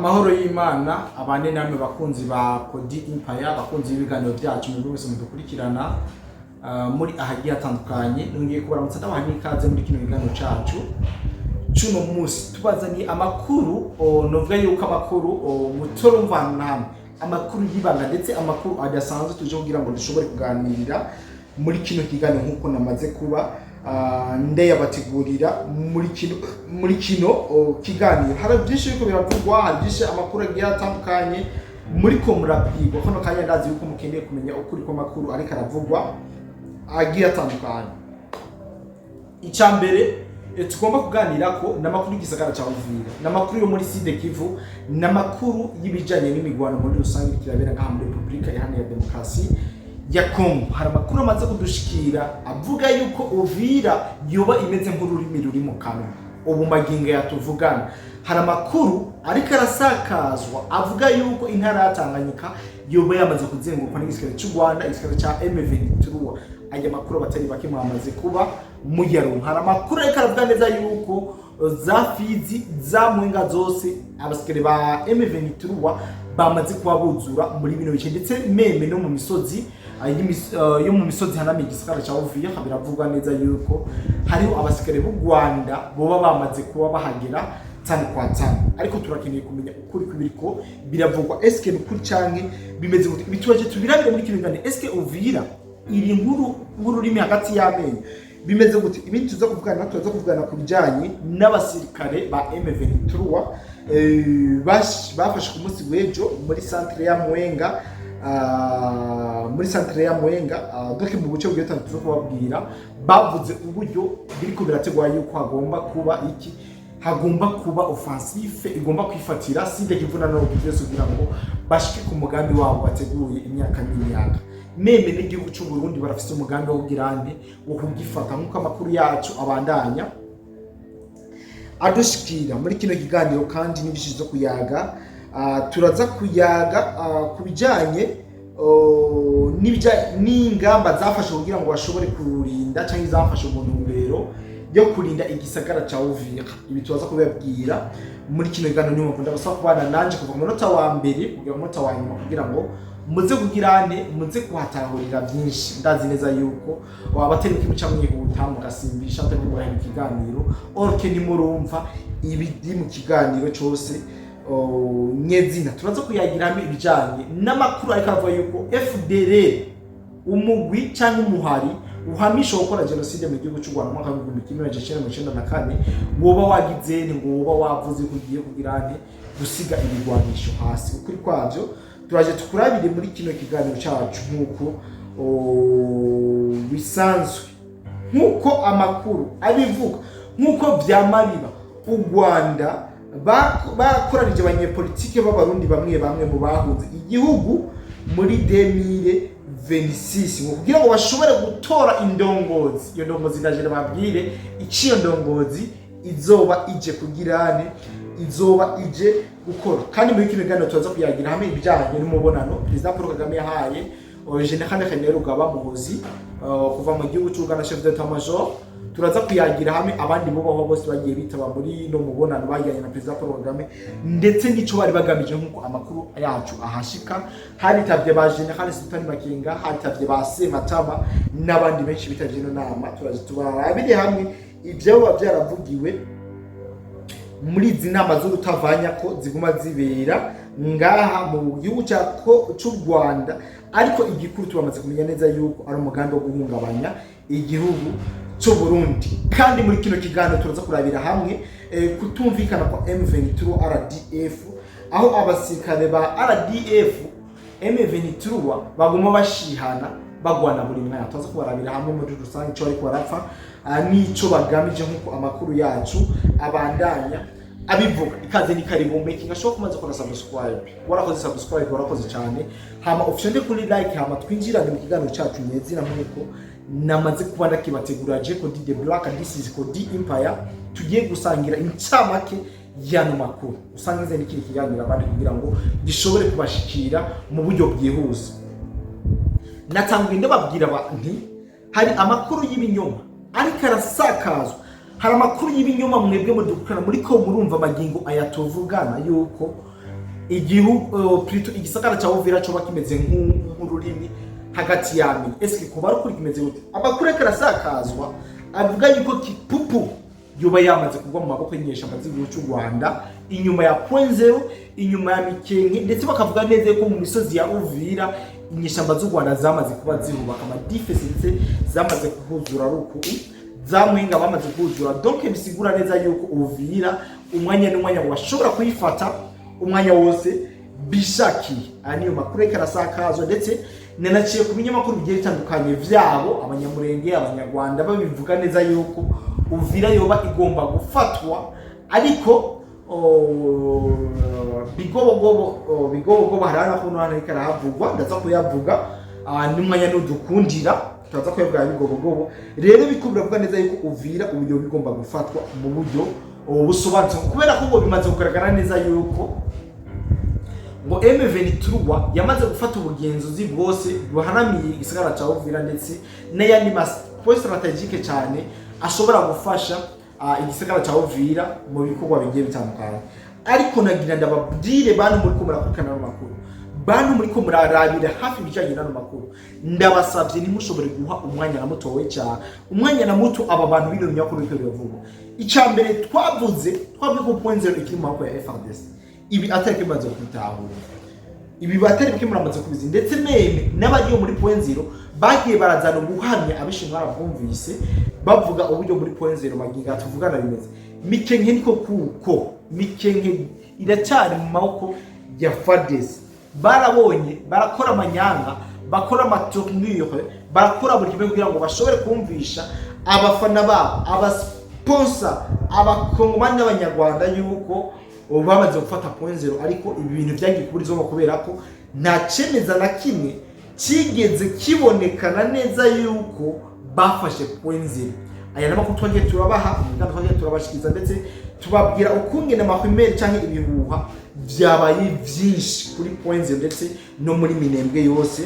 Amahoro y'Imana abane namwe, bakunzi ba Kodi Empire, bakunzi b'ibiganiro byacu, mu wese mudukurikirana muri ahagiye hatandukanye. Nongeye kubaramutsa, ndabaha n'ikaze muri kino kiganiro cacu cuno munsi. Tubazaniye amakuru, novuga yuko amakuru mutorumva ahantu na hamwe, amakuru y'ibanga ndetse amakuru adasanzwe tuje kugira ngo dushobore kuganira muri kino kiganiro, nk'uko namaze kuba ndeyabategurira muri kino kiganiro. Hari byinshi biriko biravugwa, hari byinshi, amakuru agiye atandukanye muri ko murabwirwa kano kanya. Ndazi yuko mukeneye kumenya ukuri kw'amakuru ariko aravugwa agiye atandukanye. Icya mbere tugomba kuganira ko ni amakuru y'igisagara cya Uvira, ni amakuru yo muri Sud Kivu, ni amakuru y'ibijyanye n'imigwano muri rusange iriko irabera ngaha muri Repubulika Iharanira Demokarasi ya Kongo. Hari amakuru amaze kudushikira avuga yuko Uvira yoba imeze nk'ururimi ruri mu kanwa ubu magingo yatuvugana. Hari amakuru ariko arasakazwa avuga yuko intara ya Tanganyika yoba yamaze kuzengurukwa n'igisirikare cy'u Rwanda, igisirikare cya M23. Aya makuru abatari bake mwamaze kuba muyaronka. Hari amakuru ariko aravuga neza yuko za Fizi, za Mwenga zose, abasirikare ba M23 bamaze kuba buzura muri bino bice, ndetse même no mu misozi yo mu misozi hanamiye igisagara cya Uvira. Biravugwa neza yuko hariho abasirikare b'u Rwanda boba bamaze kuba bahagera tanu kwa tanu, ariko turakeneye kumenya ukuri kw'ibiriko biravugwa. Eske ni ukuri canke bimeze gute? Bituraje tubirabire muri kino kiganiro. Eske Uvira iri nkuru nk'ururimi hagati y'amenyo? Bimeze gute? Ibindi tuza kuvugana, turaza kuvugana ku bijanye n'abasirikare ba M23 bafashe ku munsi w'ejo muri centre ya Mwenga, donc mu buce bugiye butandukanye. Tuza kubabwira bavuze uburyo biriko birategwa yuko hagomba kuba iki, hagomba kuba offensive igomba kwifatira Sud Kivu na Nord Kivu kugira ngo bashike ku mugambi wabo bateguye imyaka n'imyaka. Même n'igihugu cy'u Burundi barafise umugambi wo kugira nde, wo kugifata, nk'uko amakuru yacu abandanya adushikira muri kino kiganiro. Kandi n'ibishije zo kuyaga, turaza kuyaga ku bijanye n'ingamba zafashe kugira ngo bashobore kurinda cyangwa zafashe mu ntumbero yo kurinda igisagara ca Uvira. Ibi turaza kubabwira muri kino kiganiro. Niyo mpamvu ndabasaba kubana nanje kuva ku munota wa mbere kugera ku munota wa nyuma kugira ngo muze kugirane, muze kuhatahurira byinshi. Ndazi neza yuko abatari muca mwihuta mugasimbisha, atari mugahera ikiganiro orke ntimurumva ibiri mu kiganiro cyose. Nyezina turaza kuyagira hamwe ibijanye n'amakuru ariko aravuga yuko FDLR, umugwi cyangwa umuhari uhamisha gukora jenoside mu gihugu cy'u Rwanda mu mwaka w'1994, woba wagize ni ngo woba wavuze ko ugiye kugira nte, gusiga ibigwanisho hasi. Ukuri kwavyo turaje tukurabire muri kino kiganiro cyacu, nk'uko bisanzwe, nk'uko amakuru abivuga, nk'uko vyama biba. U Rwanda bakoranije abanyepolitike b'Abarundi bamwe bamwe mu bahunze igihugu muri 2026 ngo kugira ngo bashobore gutora indongozi. Iyo ndongozi, ndaje babwire iciyo ndongozi izoba ije kugirane, izoba ije gukora. Kandi muri kino kiganiro turaza kuyagira hamwe ibijyanye n'umubonano Perezida Paul Kagame yahaye General Kainerugaba Muhozi kuva mu gihugu cy'u Uganda, chef d'état major. Turaza kuyagira hamwe abandi bubaho bose bagiye bitaba muri no mubonano bagiranye na Perezida Paul Kagame, ndetse n'ico bari bagamije. Nk'uko amakuru yacu ahashika, haritavye ba General Sultan Makenga, haritavye ba Sematama n'abandi benshi bitavye ino nama. Turaza tubarabire hamwe ibyo byaravugiwe muri izi nama z'urutavanya ko ziguma zibera ngaha mu gihugu cy'u Rwanda. Ariko igikuru tubamaze kumenya neza yuko ari umugambi wo guhungabanya igihugu cy'u Burundi. Kandi muri kino kiganiro turaza kurabira hamwe kutumvikana kwa M23 RDF, aho abasirikare ba RDF M23 baguma bashihana, bagwana buri mwanya. Turaza kubarabira hamwe muri rusange icyo bariko barapfa n'ico bagamije, nk'uko amakuru yacu abandanya abivuga. Ikaze ni karibu. Making sure kumaze gukora subscribe. Warakoze subscribe, warakoze cyane. Hama ufyonde kuri like, hama twinjirane mu kiganiro cyacu nyezina nk'uko namaze kuba ndakibategura. Je Kodi the Black, this is Kodi Empire. Tugiye gusangira incamake y'ano makuru, usangize n'ikindi kiganiro abandi kugira ngo gishobore kubashikira mu buryo bwihuse. Natanguye ndababwira nti hari amakuru y'ibinyoma ariko arasakazwa. Hari amakuru y'ibinyoma mwebwe mudukurikirana muri ko murumva amagingo aya tuvugana yuko Igihugu, plutôt igisagara ca Uvira coba kimeze nk'ururimi hagati y'amenya. Eske kuba ari ukuri, kimeze gute? Amakuru ariko arasakazwa avuga yuko Kipupu yoba yamaze kugwa mu maboko y'inyeshamba z'igihugu cy'u Rwanda, inyuma ya Point Zero, inyuma ya Mikenke, ndetse bakavuga neza yuko mu misozi ya Uvira inyeshamba z'u Rwanda zamaze kuba zihubaka amadéfenses, ndetse zamaze kuhuzura ruku za Mwenga bamaze kuhuzura. Donc bisigura neza yuko Uvira umwanya n'umwanya ngo bashobora kuyifata umwanya wose bishakiye. Aya niyo makuru ariko arasakazwa, ndetse nanaciye ku binyamakuru bigiye bitandukanye vyabo, Abanyamurenge, Abanyarwanda, babivuga neza yuko Uvira yoba igomba gufatwa. Ariko bigobogobo, bigobogobo hari amakuru hano ariko arahavugwa, ndaza kuyavuga n'umwanya nudukundira turaza kuyavuga. Bigobogobo rero biko biravuga neza yuko Uvira uburyo bigomba gufatwa mu buryo busobanutse, kubera ko ngo bimaze kugaragara neza yuko ngo M23 yamaze gufata ubugenzuzi bwose buhanamiye igisagara ca Uvira, ndetse n'ayandi mapoints stratégiques cyane ashobora gufasha igisagara ca Uvira mu bikorwa bigiye bitandukanye. Ariko nagira ndababwire, bantu muri ko murakurikirana ano makuru, bantu muri ko murarabira hafi ibijyanye n'ano makuru, ndabasabye ntimushobore guha umwanya na muto cyane, umwanya na muto aba bantu bino binyamakuru biriko biravugwa. Icya mbere twavuze, twabwiye ko Point Zero ikiri mu maboko ya FARDC. Ibi atari kimaze kubitahura, ibi batari bike muramaze kubizi, ndetse même n'abagiye muri Point Zero bagiye barazana ubuhamya, abenshi mwarabwumvise bavuga uburyo muri Point Zero magingo tuvugana bimeze. Mikenke niko kuko Mikenke iracyari mu maboko ya FARDC. Barabonye barakora amanyanga, bakora amatournure, barakora buri kimwe kugira ngo bashobore kumvisha abafana babo, abasponsor, Abakongomani n'Abanyarwanda yuko ubu bamaze gufata Point Zero. Ariko ibi bintu byagiye kuburizwamo kubera ko nta cemeza na kimwe kigeze kibonekana neza yuko bafashe Point Zero. Aya ni amakuru twagiye turabaha kandi twagiye turabashikiriza, ndetse tubabwira ukungene amahumeri cyangwa ibihuha byabaye byinshi kuri Point Zero ndetse no muri Minembwe yose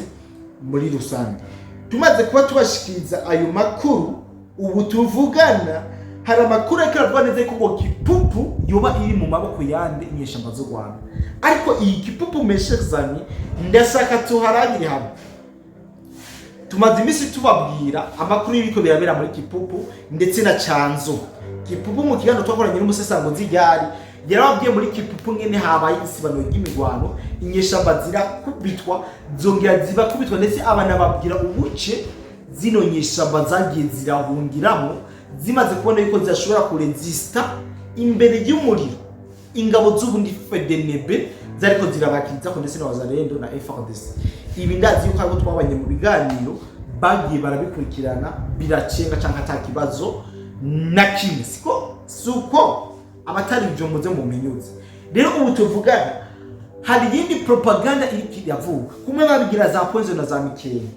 muri rusange. Tumaze kuba tubashikiriza ayo makuru, ubu tuvugana hari amakuru ariko aravuga neza ko ngo Kipupu yoba iri mu maboko yande? Inyeshyamba z'u Rwanda. Ariko iyi Kipupu, mes chers amis, ndashaka tuharabire hamwe. Tumaze iminsi tubabwira amakuru y'ibiko birabera muri Kipupu ndetse na Canzo. Kipupu, mu kiganiro twakoranye n'umusesanguzi ryari yarababwiye muri Kipupu ngene habaye isibaniro ry'imigwano, inyeshamba zirakubitwa, zongera zibakubitwa, ndetse abana babwira ubuce zino nyeshamba zagiye zirahungiramo zimaze kubona yuko zidashobora kurezista imbere y'umuriro ingabo z'ubundi FDNB zariko zirabakirizako, ndetse na Wazalendo na FARDC. Ibi ndazi yuko abo twabanye mu biganiro bagiye barabikurikirana, biracenga canke ata kibazo na kimwe. Siko suko abatari ibyo muze mu minyuze. Rero ubu tuvugana hari iyindi propaganda iriko iravuga, kumwe babigira za Poison na za Mikenge,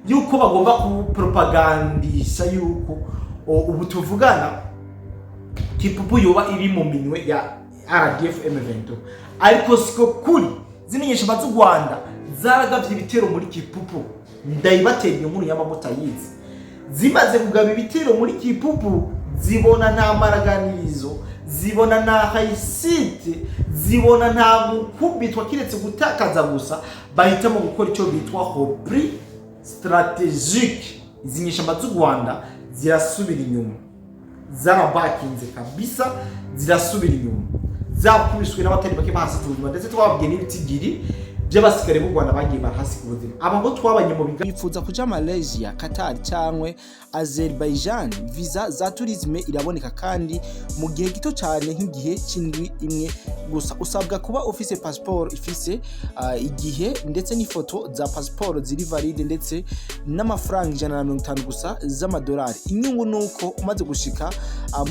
yuko bagomba kupropagandisha yuko ubu tuvugana Kipupu yoba iri mu minwe ya RDF M23. Ariko siko kuri. Zino nyeshamba z'u Rwanda zaragavye ibitero muri Kipupu. Ndayibatera iyo nkuru y'amamutayizi. Zimaze kugaba ibitero muri Kipupu, zibona nta maraganirizo, zibona nta réussite, zibona nta gukubitwa kiretse gutakaza gusa, bahitamo gukora icyo bitwa repli stratégique. Izi nyeshamba z'u Rwanda zirasubira inyuma, zarabakinze kabisa, zirasubira inyuma, zakubiswe n'abatari bake bahasize ubuzima, ndetse twababwiye n'ibitigiri by'abasikare b'u Rwanda bagiye barahasiga ubuzima. Aba bo twabanye mu biga Wifuza kuja Malaysia, Qatar canke Azerbaijan? Visa za tourisme iraboneka kandi mu gihe gito cyane, nk'igihe c'indwi imwe gusa. Usabwa kuba ufise passport ifise igihe, ndetse n'ifoto za passport ziri valide, ndetse n'amafaranga 150 gusa z'amadolari. Inyungu nuko umaze gushika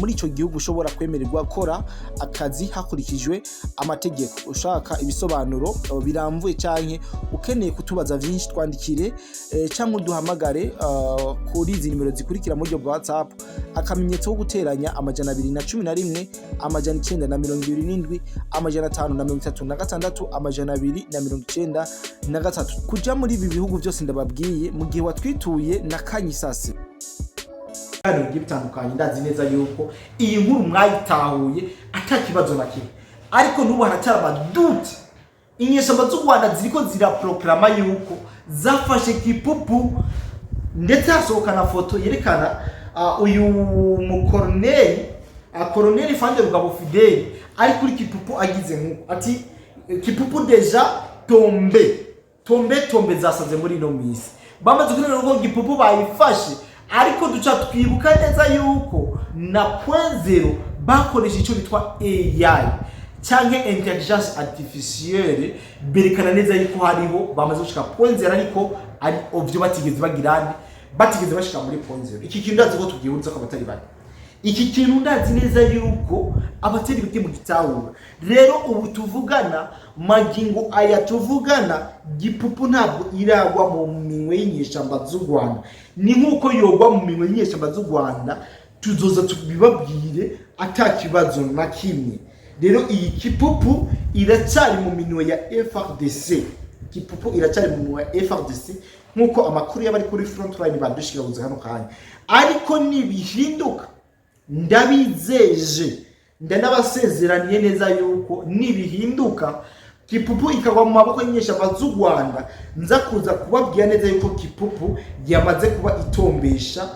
muri ico gihugu ushobora kwemererwa gukora akazi hakurikijwe amategeko. Ushaka ibisobanuro birambuye canke ukeneye kutubaza vyinshi, twandikire canke uduhamagare kuri izi nimero zikurikira mu buryo bwa WhatsApp: akamenyetso ko guteranya, 211 927 536 293. Kuja muri ibi bihugu byose ndababwiye, mu gihe watwituye na kanyisase. Biganiro bigiye bitandukanye, ndazi neza yuko iyi nkuru mwayitahuye ata kibazo na kimwe. Ariko n'ubu haracyari amadoutes. Inyeshyamba z'u Rwanda ziriko ziraproklama yuko zafashe Kipupu, ndetse hasohokana foto yerekana uyu mukoroneri, koroneri Fande Rugabo Fideli, ari kuri Kipupu agize nk'uko ati: "Kipupu déjà tombé, tombé, tombé." Zasaze muri ino misi bamaze kubona ko Gipupu bayifashe, ariko duca twibuka neza yuko na Point Zero bakoresha icyo bitwa AI cyangwa intelligence artificielle, berekana neza yuko hariho bamaze gushika Point Zero, ariko ari ovyo batigeze bagirane, batigeze bashika muri Point Zero. Iki kintu ndazi ko tugihuriza ko abatari bake, iki kintu ndazi neza yuko abatari bake mu gitahura. Rero ubu tuvugana, magingo aya tuvugana, Gipupu ntabwo iragwa mu minwe y'inyeshyamba z'u Rwanda. Ni nk'uko yogwa mu minwe y'inyeshyamba z'u Rwanda, tuzoza tubibabwire ata kibazo na kimwe. Rero iyi Kipupu iracyari mu minwe ya FARDC. Kipupu iracyari mu minwe ya FARDC nk'uko amakuru y'abari kuri front line badushikirabuze hano kanya. Ariko nibihinduka, ndabizeje, ndanabasezeraniye neza yuko nibihinduka Kipupu ikagwa mu maboko y'inyeshyamba z'u Rwanda, nza kuza kubabwira neza yuko Kipupu yamaze kuba itombesha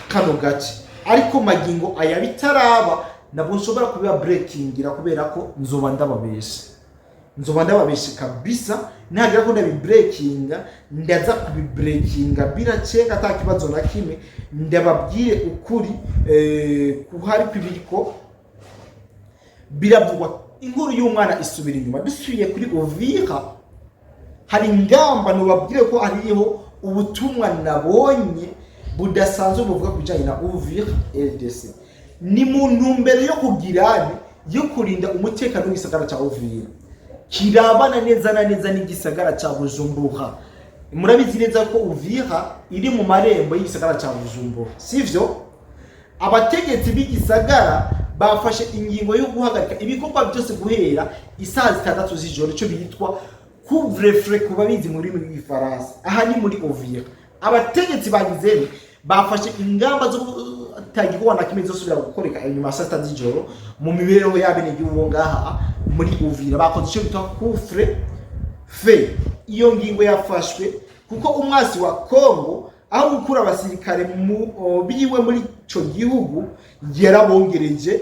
kano gace. Ariko magingo aya bitaraba, ntabwo nshobora kubiba breakingira kubera ko nzoba ndababesha, nzoba ndababeshe kabisa. Ntagira ko ndabibreakinga, ndaza kubibreakinga biracenga ata kibazo na kimwe, ndababwire ukuri kuhari kw'ibiriko biravugwa. Inkuru y'umwana isubira inyuma. Dusubiye kuri Uvira, hari ingamba nubabwire ko hariho ubutumwa nabonye budasanzwe buvuga ku bijyanye na Uvira RDC. Ni mu ntumbero yo kugirane yo kurinda umutekano w'igisagara cya Uvira kirabana neza na neza n'igisagara cya Bujumbura. Murabizi neza ko Uvira iri mu marembo y'igisagara cya Bujumbura, sivyo? Abategetsi b'igisagara bafashe ingingo yo guhagarika ibikorwa byose guhera isaha 6 z'ijoro, icyo bitwa couvre-feu ku babizi mu rurimi rw'igifaransa. Aha ni muri Uvira. Abategetsi bagize bafashe ingamba zo kutagikorwa na kimwe zosubira gukoreka inyuma ya saa 6 z'ijoro mu mibereho y'abenegihugu bo ngaha muri Uvira. Bakoze icyo bitwa couvre-feu. Iyo ngingo yafashwe kuko umwasi wa Kongo, aho gukura abasirikare biwe muri ico gihugu, yarabongereje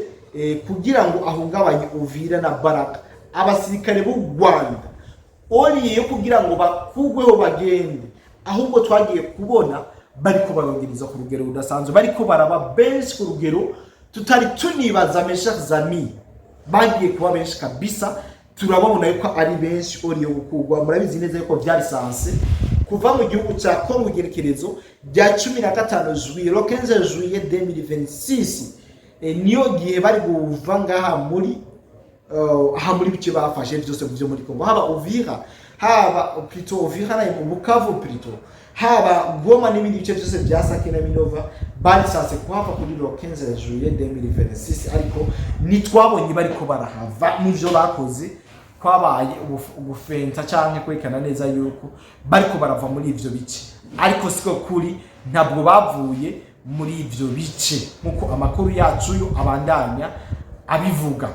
kugira ngo ahungabanye Uvira na Baraka. Abasirikare b'u Rwanda, au lieu yo kugira ngo bakugweho bagende, ahubwo twagiye kubona bariko barongereza ku rugero rudasanzwe, bariko baraba benshi ku rugero tutari tunibaza. Mes chers amis, bagiye kuba benshi kabisa, turababona yuko ari benshi au lieu yo gukugwa. Murabizi neza yuko vyari censé kuva mu gihugu cya Kongo igerekerezo rya 15 juillet, le 15 juillet 2026. Niyo gihe bari kuva ngaha muri aha muri bice bafashe byose byo muri Kongo, haba Uvira, haba plutôt Uvira na Bukavu, plutôt haba Goma n'ibindi bice byose bya Sake na Minova. Bari censé kuhava kuri le 15 juillet 2026, ariko nitwabonye bariko barahava. N'ivyo bakoze kwabaye ugufenta canke kwerekana neza yuko bariko barava muri ivyo bice, ariko siko kuri, ntabwo bavuye muri ivyo bice nkuko amakuru yacu yo abandanya abivuga.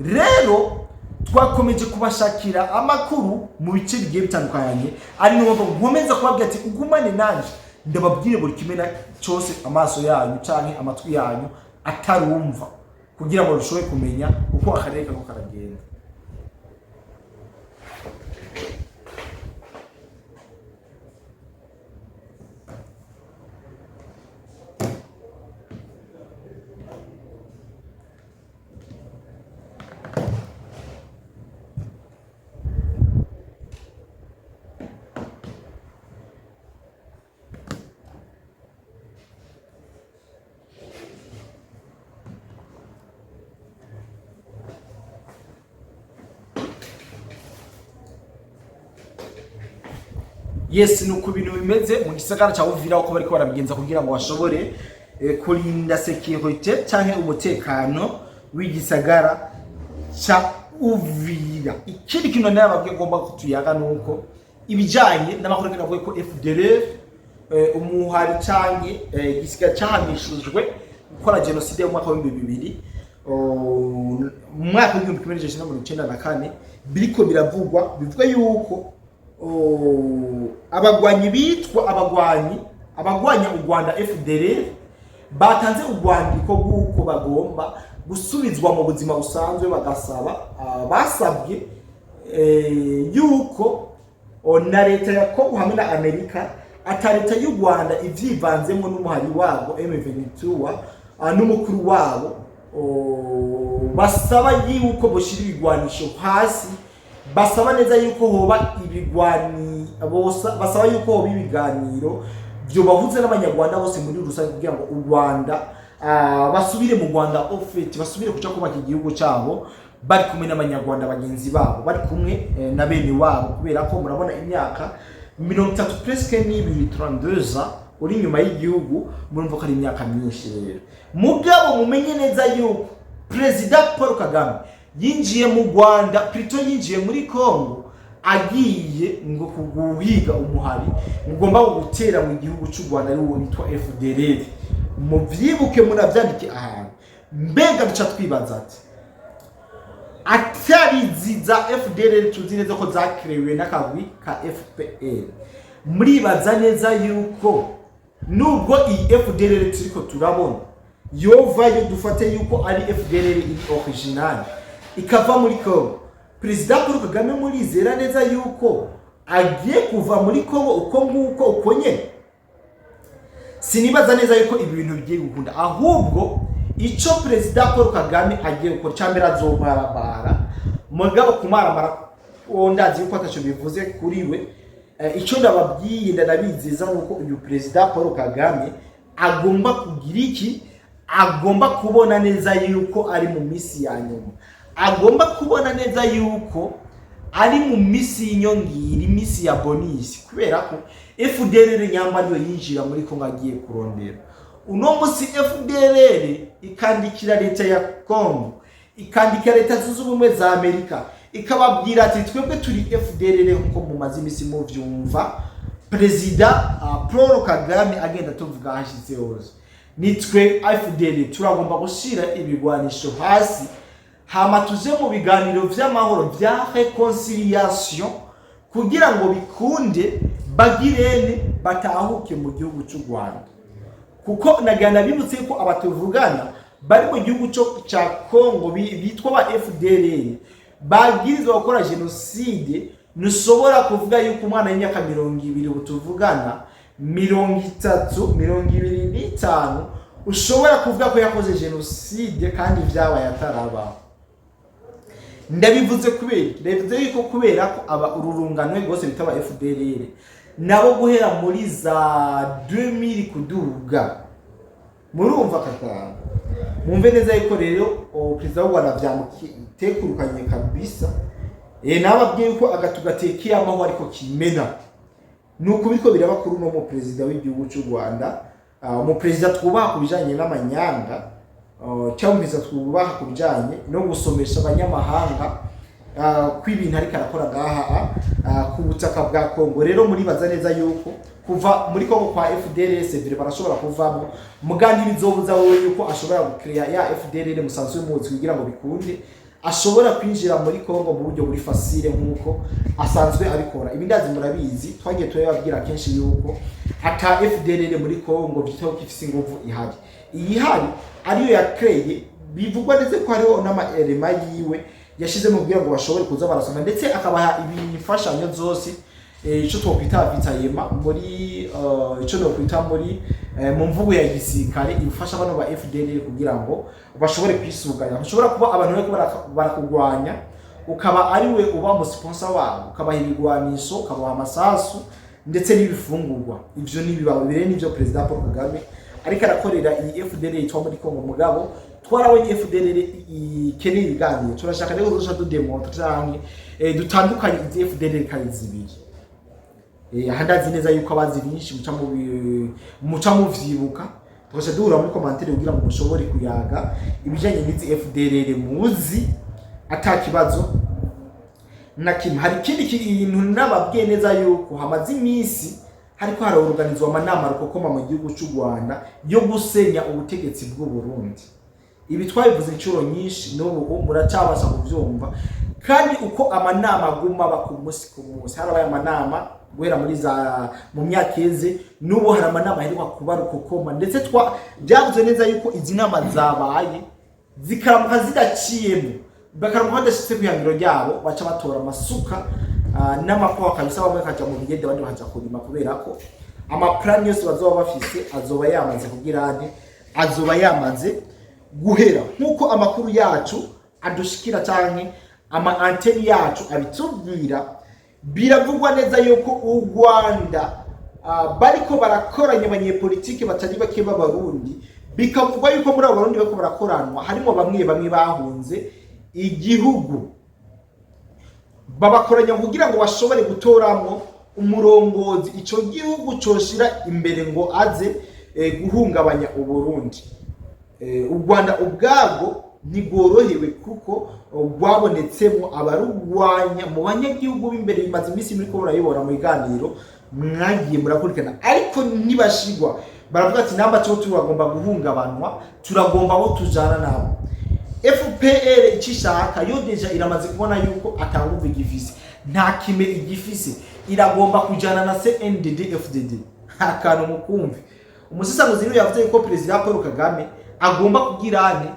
Rero twakomeje kubashakira amakuru mu bice bigiye bitandukanye, ari niyo mpamvu nkomeza kubabwira ati: "Ugumane nanje ndababwire buri kimwe na cyose amaso yanyu canke amatwi yanyu atarumva, kugira ngo rushobore kumenya uko akarere kako karagenda." Yes, ni uko ibintu bimeze mu gisagara cya Uvira, uko bariko barabigenza kugira ngo bashobore kurinda sécurité canke umutekano w'igisagara ca Uvira. Ikindi kintu nababwiye ngomba kutuyaga nuko ibijanye n'amakuru navuye ko FDLR, umuhari canke igisiga cahanishijwe gukora jenoside mu mwaka w'ibihumbi bibiri. mu mwaka w'1994 biriko biravugwa, bivuga yuko abagwanyi bitwa abagwanyi, abagwanya u Rwanda FDLR, batanze urwandiko rw'uko bagomba gusubizwa mu buzima busanzwe. Bagasaba, basabye yuko na leta ya Kongo hamwe na Amerika, ata leta y'u Rwanda ivyivanzemo n'umuhari wabo M23 n'umukuru wabo, basaba yuko boshira ibigwanisho hasi, basaba neza yuko hoba basaba yuko hoba ibiganiro byobahuze n'Abanyarwanda bose muri rusange kugira ngo u Rwanda, basubire mu Rwanda, au fait basubire kuca kubaka igihugu cyabo bari kumwe n'Abanyarwanda bagenzi babo, bari kumwe na bene wabo, kubera ko murabona imyaka 32 presque n'ibiri, 32 ans uri inyuma y'igihugu, murumva ko ari imyaka myinshi. Rero mugabo mumenye neza yuko Perezida Paul Kagame yinjiye mu Rwanda, plutôt yinjiye muri Congo, agiye ngo kuguhiga umuhari ugomba gutera mu gihugu cy'u Rwanda, ari wo witwa FDLR. Muvyibuke, munavyandike ahantu. Mbega duca twibaza ati atari za FDLR tuzi neza ko zakerewe n'akagwi ka FPR, muribaza neza yuko nubwo iyi FDLR turiko turabona yovayo, dufate yuko ari FDLR iri original, ikava muri Congo, Perezida Paul Kagame murizera neza yuko agiye kuva muri Congo uko nguko uko nyene? Sinibaza neza yuko ibi bintu bigiye gukunda. Ahubwo ico Perezida Paul Kagame agiye gukora cyambere, azomaramara. Mugabo kumaramara uwo ndazi yuko ataco bivuze kuri we. Ico ndababwiye, ndanabizeza, nuko uyu Perezida Paul Kagame agomba kugira iki? Agomba kubona neza yuko ari mu misi ya nyuma, agomba kubona neza yuko ari mu misi y'inyongera, imisi ya bonus, kubera ko FDLR nyamba ariyo yinjira muri Kongo agiye kurondera uno musi, FDLR ikandikira leta ya Kongo, ikandikira Leta Zunze Ubumwe za Amerika, ikababwira ati twebwe turi FDLR, nkuko mumaze imisi muvyumva Perezida Paul Kagame agenda tuvuga hashize hose, nitwe FDLR, turagomba gushira ibigwanisho hasi, hama tuje mu biganiro vy'amahoro vya réconciliation kugira ngo bikunde bagirene batahuke mu gihugu cy'u Rwanda. Kuko nagana bibutse ko abatuvugana bari mu gihugu cyo cya Congo bitwa ba FDLR bagirizwa gukora jenoside. Ntushobora kuvuga yuko umwana w'imyaka 20 ubu tuvugana, 30, 25, ushobora kuvuga ko yakoze jenoside kandi vyabaye atarabaho. Ndabivuze kubera iki? Ndabivuze yuko kubera ko aba ururungano rwose bita aba FDLR nabo guhera muri za 2000 kuduga, murumva kakanga mwumve neza yuko rero perezida w'u Rwanda vyamutekurukanye kabisa. Nababwiye yuko agatu gatekeye amaho ariko kimena, nuko biriko biraba kuri uno mu perezida w'igihugu cy'u Rwanda, umuperezida twubaha ku bijanye n'amanyanga, cyangwa umuperezida twubaha ku bijanye no gusomesha abanyamahanga kw'ibintu ariko arakora ngaha ku butaka bwa Kongo. Rero muribaza neza yuko kuva muri Kongo kwa FDLR vire barashobora kuvamo, muga ntibizobuza wowe yuko ashobora gucrea ya FDLR musanzwe muzi kugira ngo bikunde ashobora kwinjira muri Kongo mu buryo buri facile nk'uko asanzwe abikora. Ibi ndazi murabizi, twagiye turababwira kenshi yuko ata FDLR muri Kongo byitaho ko ifise inguvu ihari. Iyihari ariyo yakreye, bivugwa ndetse ko hariho n'ama éléments yiwe yashizemo kugira ngo bashobore kuza barasoma, ndetse akabaha ibimfashanyo zose, ico twokwita ravitaillement muri ico nokwita muri mu mvugo ya gisirikare, ifasha bano ba FDLR kugira ngo bashobore kwisuganya. Bashobora kuba abantu bariko barakugwanya, ukaba ari we uba mu sponsor wabo, ukabaha ibigwanisho, ukabaha amasasu ndetse n'ibifungurwa. Ivyo ni bibaho bire, nivyo Perezida Paul Kagame ariko arakorera iyi FDLR yitwa muri Kongo. Mugabo twarabonye FDLR ikeneye ibiganiro. Turashaka rero kuzoca tudemontra canke dutandukanye izi FDLR kari zibiri. Aha ndazi neza yuko abazi benshi muca muvyibuka, tugaca duhura muri commentaire kugira ngo mushobore kuyaga ibijanye n'izi FDLR muzi ata kibazo na kimwe. Hari ikindi kintu nababwiye neza yuko hamaze iminsi hariko haraorganizwa amanama rukokoma mu gihugu cy'u Rwanda yo gusenya ubutegetsi bw'u Burundi. Ibi twabivuze inshuro nyinshi, n'ubu muracabasha kuvyumva. Kandi uko amanama aguma aba ku munsi ku munsi, harabaye amanama guhera muri za mu myaka iheze, n'ubu hari amanama aheruka kuba rukokoma. Ndetse twa byavuze neza yuko izi nama zabaye zikaramuka zidaciyemo, bakaramuka badashitse ku ihangiro ryabo, baca batora amasuka n'amakowa kabisa. Bamwe bakaja mu bigende, abandi bakaja kurima, kubera ko amaplani yose bazoba bafise azoba yamaze kugira ane, azoba yamaze guhera. Nk'uko amakuru yacu adushikira canke ama anteni yacu abitubwira, biravugwa neza yuko u Rwanda bariko barakoranya abanyepolitike batari bake b'Abarundi. Bikavugwa yuko muri abo Barundi bariko barakoranwa harimo bamwe bamwe bahunze igihugu, babakoranya kugira ngo bashobore gutoramo umurongozi ico gihugu coshira imbere ngo aze guhungabanya Uburundi. U Rwanda ubwabwo ntigworohewe kuko rwabonetsemo abarugwanya mu banyagihugu b'imbere. Bimaze iminsi muriko murabibona mu biganiro mwagiye murakurikirana, ariko ntibashigwa. Baravuga ati: "Namba cyo turagomba guhungabanwa, turagomba abo tujana nabo." FPR icyo ishaka yo, déjà iramaze kubona yuko atanguvu igifise, nta kime igifise, iragomba kujana na CNDD FDD. Akantu mukumve, umusesanguzi niwe yavuze yuko Perezida Paul Kagame agomba kugira ane,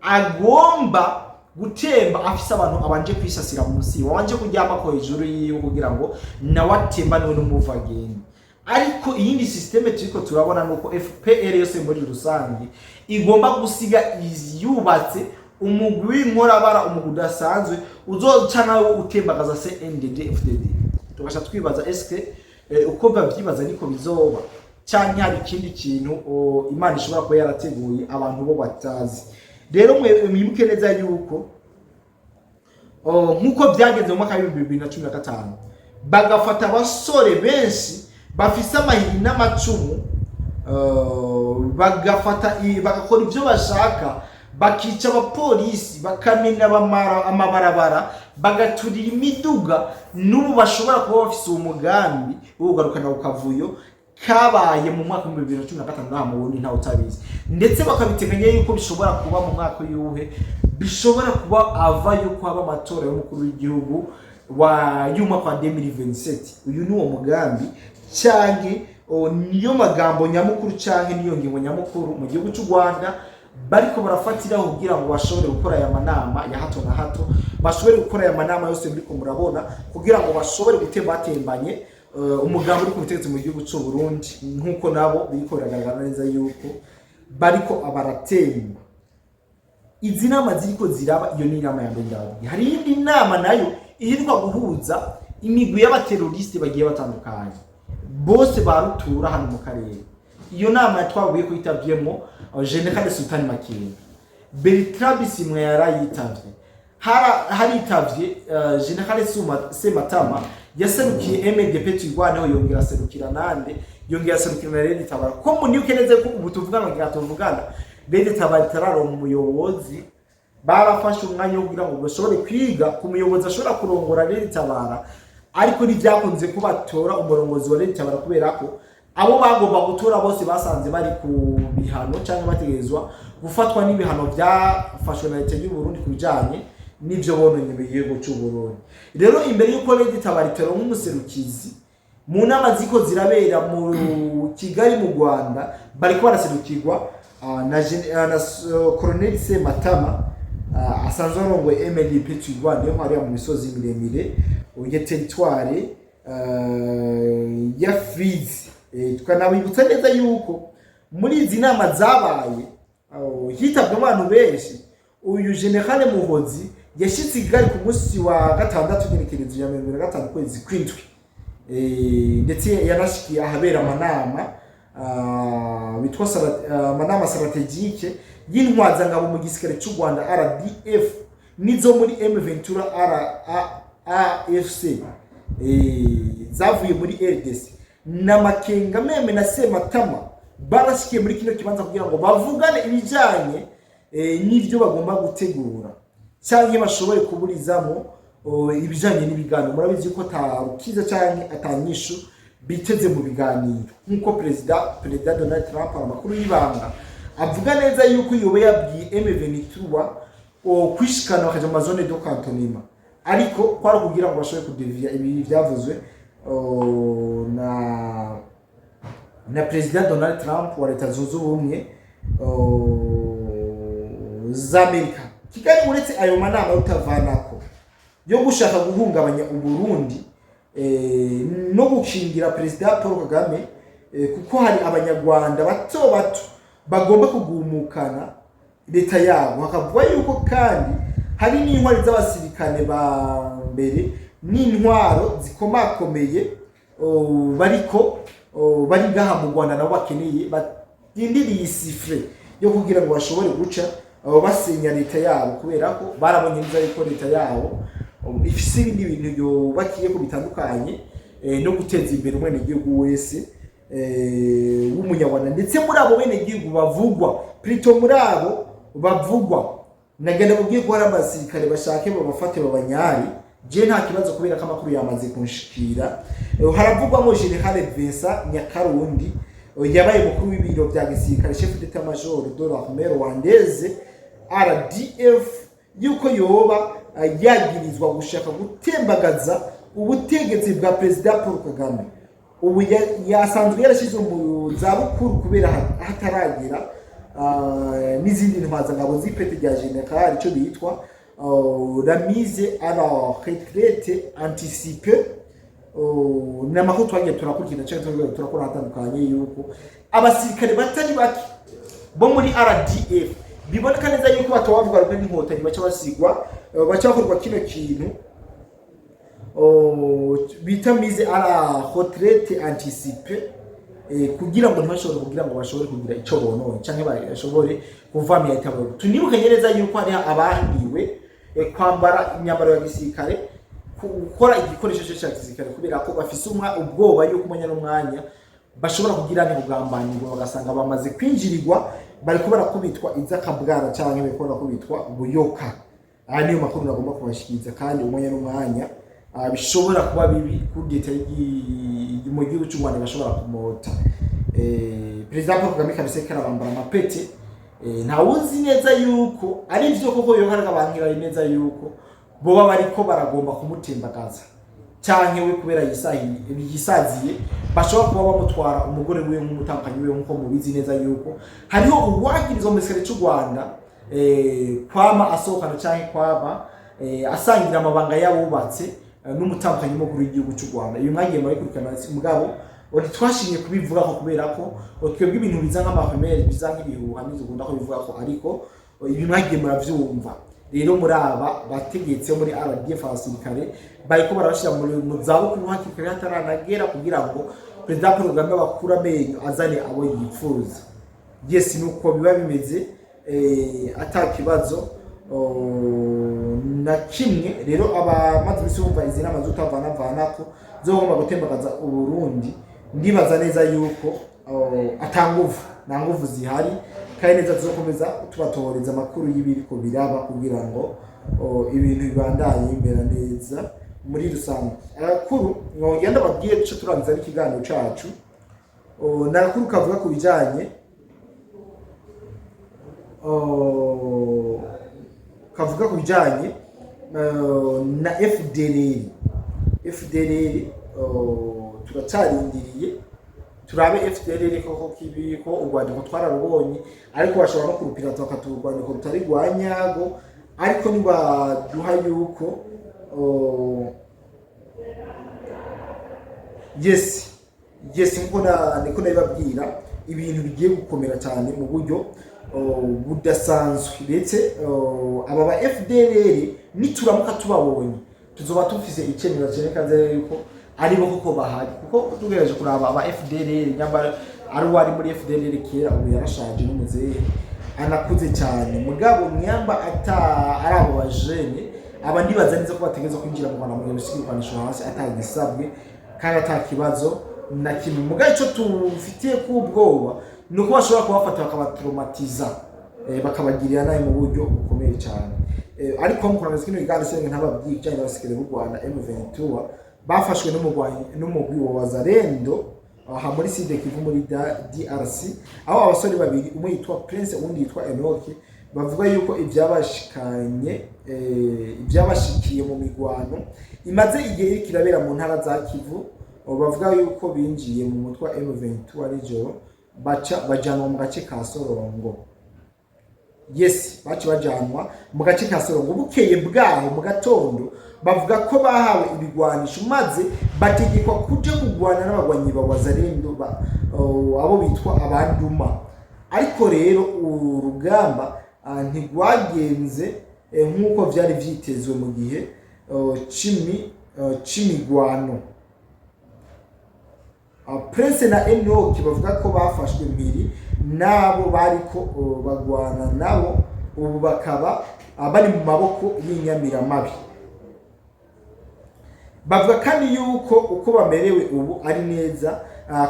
agomba gutemba afise abantu abanje kwisasira munsi, wabanje kuryama ko hejuru yiwe, kugira ngo nawe atembaniwe n'umuvagenda. Ariko iyindi système turiko turabona nuko FPR yose muri rusange igomba gusiga yubatse umugwi w'inkorabara, umugwi udasanzwe uzoca nawe utembagaza CNDD FDD. Tugasha twibaza: eske uko bavyibaza niko bizoba, canke hari ikindi kintu Imana ishobora kuba yarateguye abantu bo batazi? Rero mwe mwibuke neza yuko nk'uko byagenze mu mwaka wa 2015, bagafata abasore benshi bafise amahiri n'amacumu, bagafata bagakora ibyo bashaka, bakica abapolisi, bakamena amabarabara, bagaturira imiduga. N'ubu bashobora kuba bafise uwo mugambi wo kugarukana ku kavuyo kabaye mu mwaka wa 2015 ngaha mu Burundi, ntawe utabizi. Ndetse bakabiteganya yuko bishobora kuba mu mwaka y'uwuhe, bishobora kuba ava yuko haba amatora y'umukuru w'igihugu wa y'umwaka wa 2027. Uyu ni uwo mugambi canke niyo magambo nyamukuru canke niyo ngingo nyamukuru mu gihugu cy'u Rwanda bariko barafatiraho kugira ngo bashobore gukora aya manama ya hato na hato, bashobore gukora aya manama yose muriko murabona, kugira ngo bashobore gutemba batembanye umugambi uri ku butegetsi mu gihugu cy'u Burundi, nk'uko nabo biriko biragaragara neza yuko bariko baratemba. Izi nama ziriko ziraba, iyo ni inama ya mbere ndababwiye. Hari iyindi nama nayo iheruka guhuza imigwi y'abateroriste bagiye batandukanye bose barutura hano mu karere. Iyo nama twabwiye ko yitavyemo General Sultan Makenga, Bertrand Bisimwa yarayitavye, haritavye General Sematama yaserukiye MDP Twirwaneho, yongera aserukira nande, yongera aserukira na Red Tabara. Ko munibuke neza ko ubu tuvugana, ngira tuvugana, Red Tabara itararonka umuyobozi. Barafashe umwanya wo kugira ngo bashobore kwiga ku muyobozi ashobora kurongora Red Tabara, ariko ntibyakunze ko batora umurongozi wa Red Tabara, kubera ko abo bagomba gutora bose basanze bari ku bihano cyangwa bategerezwa gufatwa n'ibihano byafashwe na leta y'u Burundi ku bijanye n'ivyo bononye mu gihugu cy'u Burundi. Rero imbere y'uko Red Tabara itora nk'umuserukizi mu nama ziko zirabera mu Kigali mu Rwanda, bariko baraserukirwa na Colonel Sematama, asanzwe arongoye MLP Twirwaneho hariya mu misozi miremire ya territoire ya Fizi. Tukanabibutsa neza yuko muri izi nama zabaye hitabwe abantu benshi. Uyu General Muhozi yashitse i Kigali ku munsi wa gatandatu, igenekerezo ya 25 kwezi kw'indwi. Ndetse yanashikiye ahabera amanama bitwa amanama stratégique y'intwazangabo mu gisirikare cy'u Rwanda RDF n'izo muri M23 RAFC zavuye muri RDC. Na Makenga même na Sematama barashikiye muri kino kibanza kugira ngo bavugane ibijanye n'ivyo bagomba gutegura cyangwa bashobore kuburizamo ibijanye n'ibiganiro. Murabizi ko atarukiza canke atanyishu biteze mu biganiro, nk'uko perezida Donald Trump, amakuru y'ibanga Avuga neza yuko yoba yabwiye M23 o kwishikana bakaja mu ma zone de cantonnement, ariko kwari kugira ngo bashobore kudeviya ibi byavuzwe na President Donald Trump wa Leta Zunze Ubumwe z'Amerika. Kigali, uretse ayo manama y'utavanako yo gushaka guhungabanya Uburundi no gukingira Perezida Paul Kagame, kuko hari Abanyarwanda bato bato bagomba kugumukana leta yabo, hakavuga yuko kandi hari n'intwari z'abasirikare ba mbere n'intwaro zikomakomeye bariko bari ngaha mu Rwanda, nabo bakeneye, barindiriye isifre yo kugira ngo bashobore guca basenya leta yabo, kubera ko barabonye neza yuko leta yabo ifise ibindi bintu yubakiye ko bitandukanye no guteza imbere umwenegihugu wese w'Umunyarwanda. Ndetse muri abo benegihugu bavugwa, plutôt muri abo bavugwa, nagenda mubwiye ko hari abasirikare bashake babafate babanyari. Je nta kibazo, kubera ko amakuru yamaze kunshikira. Haravugwamo General Vincent Nyakarundi, yabaye mukuru w'ibiro bya gisirikare, chef d'état major de l'armée rwandaise RDF, yuko yoba yagirizwa gushaka gutembagaza ubutegetsi bwa Perezida Paul Kagame. Ubu yasanzwe yarashyizwe mu zabukuru kubera hataragera n'izindi ntwazangabo z'ipeti rya general, icyo bitwa la mise à la retraite anticipée. Ni amakuru twagiye turakurikirana cyangwa twagiye turakora hatandukanye, yuko abasirikare batari bake bo muri RDF biboneka neza yuko batabavuga rumwe n'Inkotanyi baca basigwa, baca bakorwa kino kintu bita mise à la retraite anticipée, kugira ngo ntibashobore, kugira ngo bashobore kugira ico bononye canke bashobore kuvamira itabaro. Tunibukanye neza yuko hariho abangiwe kwambara imyambaro ya gisirikare, gukora igikoresho cyo cya gisirikare, kubera ko bafise ubwoba yuko umwanya n'umwanya bashobora kugira ni kugambanirwa, bagasanga bamaze kwinjirirwa, bariko barakubitwa izakabwana canke bariko barakubitwa buyoka. Aya niyo makuru nagomba kubashikiriza, kandi umwanya n'umwanya bishobora kuba bibi kudeta mu gihugu cy'u Rwanda, bashobora kumota Perezida Paul Kagame kabisa karabambara amapete. Ntawuzi neza yuko ari vyo koko yohara abankira neza yuko boba bariko baragomba kumutembagaza, canke we kubera yisaziye bashobora kuba bamutwara umugore wiwe nk'umutambukanyi wiwe, nk'uko mubizi neza yuko hariho uwagirizwa mu gisirikare cy'u Rwanda kwama asohokana canke kwama asangira amabanga y'abubatse n'umutambukanyi mukuru w'igihugu cy'u Rwanda. Ibi mwagiye murabikurikirana, mugabo ntitwashimye kubivuga ko kubera ko twebwe ibintu biza nk'amahomeri, biza nk'ibihuha, ntizikunda ko bivuga ko, ariko ibi mwagiye muravyumva. Rero muri aba bategetsi bo muri RDF, abasirikare bariko barabashira mu zabukuru hakiri kare hataranagera, kugira ngo Perezida Paul Kagame bakure amenyo azane abo yipfuza. Yes, nuko biba bimeze, ata kibazo na kimwe. Rero abamaze imisi bumva izi nama z'utavanavanako zo bagomba gutembagaza Uburundi, ndibaza neza yuko ata nguvu, nta nguvu zihari, kandi neza tuzokomeza tubatohoreza amakuru y'ibiriko biraba kugira ngo ibintu bibandanye bimera neza muri rusange. Amakuru ngenda ndababwiye duce turangiza n'ikiganiro cacu, ni agakuru kavuga ku bijanye na FDLR. FDLR turacarindiriye turabe FDLR koko kibiko. Urwandiko twararubonye, ariko bashobora no kurupirata bakatuha urwandiko rutari rwa nyago, ariko nibaduha yuko yes, nkuko niko nabibabwira, ibintu bigiye gukomera cyane mu buryo budasanzwe. Ndetse aba ba FDLR nituramuka tubabonye, tuzoba tufise icyemezo cyerekana yuko aribo koko bahari, kuko tugerageje kuraba aba FDLR, nyambara ari uwari muri FDLR kera, ubu yarashaje n'umuzehe anakuze cyane, mugabo nyamba ata ari abo bajene aba, ndibaza neza ko bategerezwa kwinjira mu Rwanda mu gihe bisiga ibirwanisho hasi atagisabwe kandi ata kibazo na kimwe. Mugabo icyo tufitiye k'ubwoba ni uko bashobora kubafata bakabatraumatiza, bakabagirira nabi mu buryo bukomeye cyane. Ariko mu kurangiza kino kiganiro, singe ntababwiye ibijyanye n'abasirikare b'u Rwanda M23 bafashwe n'umugwi wa Wazalendo. Aha muri Sud Kivu, muri DRC, aho abasore babiri, umwe yitwa Prince, uwundi yitwa Enoch, bavuga yuko ibyabashikanye ibyabashikiye mu migwano imaze igihe iriko irabera mu ntara za Kivu. Bavuga yuko binjiye mu mutwe wa M23 nijoro, baca bajanwa mu gace ka Sorongo. Yes, baci bajanwa mu gace ka Sorongo. Bukeye bwaho mu gatondo, bavuga ko bahawe ibigwanisho maze bategekwa kuja kugwana n'abagwanyi ba Wazalendo abo bitwa Abanduma. Ariko rero urugamba ntigwagenze nk'uko vyari vyitezwe. Mu gihe c'imigwano, Prince na Enoch bavuga ko bafashwe mpiri n'abo bariko bagwana nabo, ubu bakaba bari mu maboko y'inyamiramabi. Bavuga kandi yuko uko bamerewe ubu ari neza,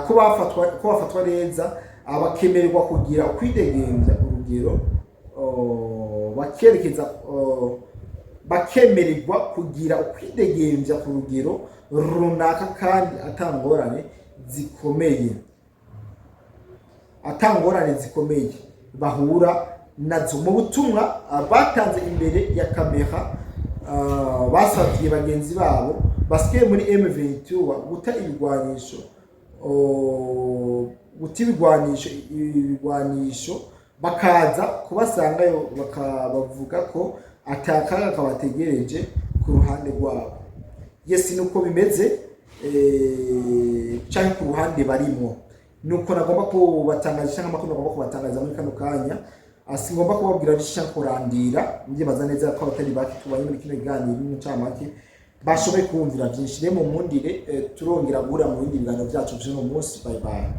ko bafatwa neza, bakemererwa kugira ukwidegembya urugero, bakerekeza, bakemererwa kugira ukwidegembya ku rugero runaka kandi atangorane zikomeye bahura nazo. Mu butumwa batanze imbere ya kamera, basavye bagenzi babo basigaye muri M23 guta ibigwanisho, bakaza kubasangayo, bakabavuga ko atakaga kabategereje ku ruhande rwabo. Yes, nuko bimeze, canke ku ruhande barimwo. Nuko nagomba kubatangaza, cyangwa amakuru nagomba kubatangariza muri kano kanya. Singomba kubabwira byinshi cyangwa kurandira. Ndibaza neza ko abatari bake tubanye muri kino kiganiro n'incamake bashoboye kumvira byinshi. Rero mumundire, turongera guhura mu bindi biganiro byacu by'uno munsi. Bye bye.